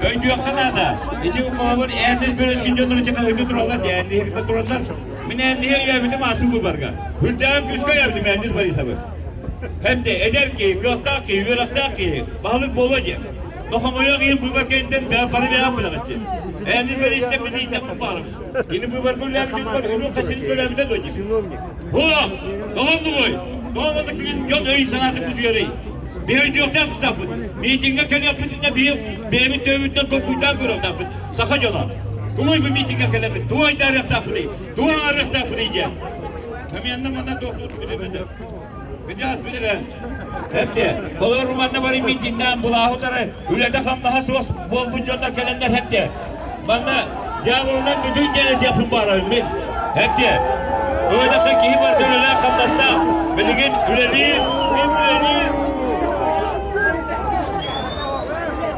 Өйдүөххэ наада. Ити холобур ээтэс бөрөскүн дьоннору чахаһыты тураллар, дээнниһи тураллар. Мин ээндиһи өйөөбүтүм ааспыт быыбарга. Үрдээн күүскэ өйөөбүтүм Ээндис Борисовы. Хэмте эдэр киһи, кыахтаах киһи, үөрэхтээх киһи, баһылык буолуо диэн. Но хомойуох иһин быыбар кэнниттэн бары бэйэм билэҕитчи. Ээндис Борисович мин ииттэхпин баҕарабын. Кини быыбарга үлэлээбитин бар, үлүн хасырын төлөөбүтэ дуо диир. Хуа, тоҕо оннугуй? Тоҕо оннук күн дьон өйүн санаатын кутуйарый? Биһи өйдүөхтээх тустаахпыт. Митиҥҥэ кэлиэхпитинэ биһи бэйэбит төбөбүттэн толкуйдаан көрүөхтаахпыт. Саха дьоно. Тугуй бу митиҥҥэ кэлэммит? Тугу айдаарыахтаахпытый? Тугу аҥаарыахтаахпытый диэн. Хамыйанна манна туохтуур билиммэтэ. Видеос билэрэн. Эпте, холор манна бары митиннээн булааһы утары үлэтэ-хамнаһа суох буолбут дьоннор кэлэннэр эпте. Манна дьаабылынан бүтүн диэн этиэхпин баҕарабын мин. Эпте, Туойдахха киһи барыта үлэлээх хамнастаах. Билигин үлэлиир, ким үлэлиир?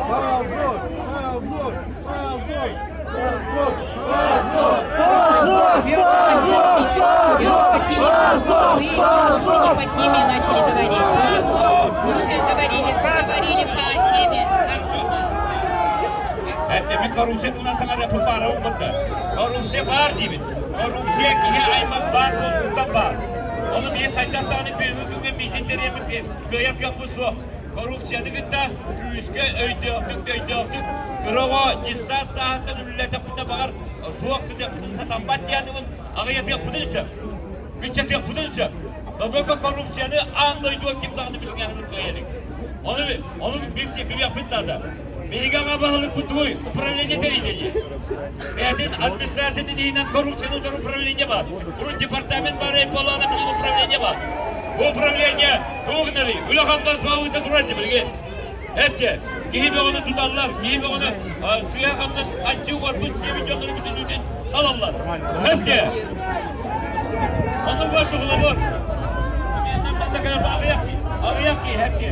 Позор! Позор! Позор! Позор! Позор! Васильевич, Васильевич, вы немножко не по теме начали говорить. Мы уже говорили, говорили по теме коррупции. Эппэмин коррупция туһунан саҥарыахпын баара угутта. Коррупция баар диибин. Коррупция киһи аймах баар буолууттан баар. Ону биһи хайдах даҕаны бүгүҥҥү күҥҥэ миитиннэриэммит кыайар кыахпыт суох. Коррупцияны кытта күүскэ өйдөөхтүк өйдөөхтүк кыра оҕо десант сааһыттан үлэлэтэхпитинэ баҕар суох кытыахпытын сатаммат диэн аҕыйатыахпытын сөп. Кыччатыахпытын сөп. Но только коррупцияны аан дойдуга ким даҕаны билиҥҥээхтик кыайа илик. Ону, ону билиэхпит наада. Биһиги аҕа баһылыкпыт тугуй? Управление тэрийдэ дии. Бэйэтин администрациятын иһинэн коррупцияны утары управление баар. Урут департамент баар, буоллаҕына билигин управление баар. Бу управление туох гынарый? Үлэ-хамнас баалыыта турар дии билигин. Эпте, киһи бөҕөнү туталлар, киһи бөҕөнү сыыһа-хамнас хаччы уорбут сиэбит дьоннору бүтүннүүтүн талаллар. Эпте, онно уор туһулабыт. Аҕыйах киһи, аҕыйах киһи, эпте.